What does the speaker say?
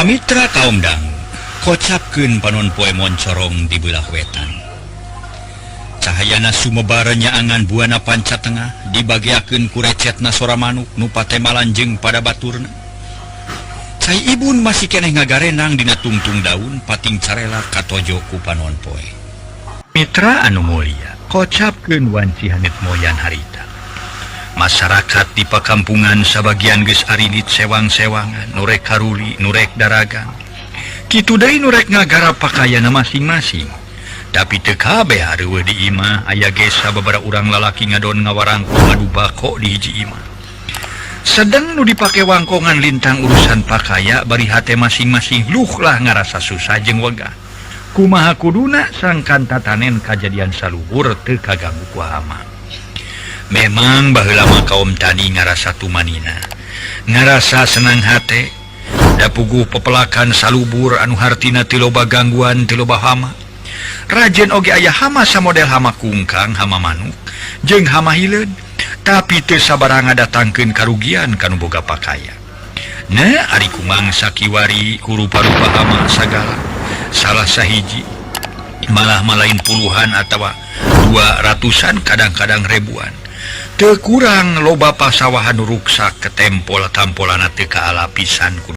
Pamitra kaum dangu, kocapkeun panon poe moncorong di belah wetan. Cahayana sumebar nyaangan buana panca tengah dibageakeun ku recetna sora manuk nu patemalan jeung pada baturna. Cai Ibun masih keneh ngagarenang dina tungtung daun pating carela katojo ku panon poe. Mitra anu mulia, kocapkeun wanci hanet moyan harita. Masyarakat di pakampungan sabagian geus arinit sewang-sewangan, nu rek karuli, nu rek daragang. Kitu deui nu rek ngagarap pakaianna masing-masing. Tapi teu kabeh hareueuh di imah, aya ge sababaraha urang lalaki ngadon ngawarangko ngadu bako di hiji imah. Sedang nu dipake wangkongan lintang urusan pakaya bari hate masing-masing luh lah ngarasa susah jeung wegah. Kumaha kuduna sangkan tatanen kajadian saluhur teu kaganggu ku hama. Memang baheula mah kaum tani ngarasa tumanina, ngarasa senang hate, da puguh pepelakan salubur anu hartina teu loba gangguan, teu loba hama. Rajen oge aya hama samodel hama kungkang, hama manuk, jeung hama hileud, tapi teu sabaraha ngadatangkeun karugian kanu boga pakaya. Nah, ari kumangsa kiwari ku rupa-rupa hama sagala, salah sahiji malah malain puluhan atawa dua ratusan, kadang-kadang ribuan. Teu kurang loba pasawahan nu ruksak ketempol tampolanna teu kaala pisan ku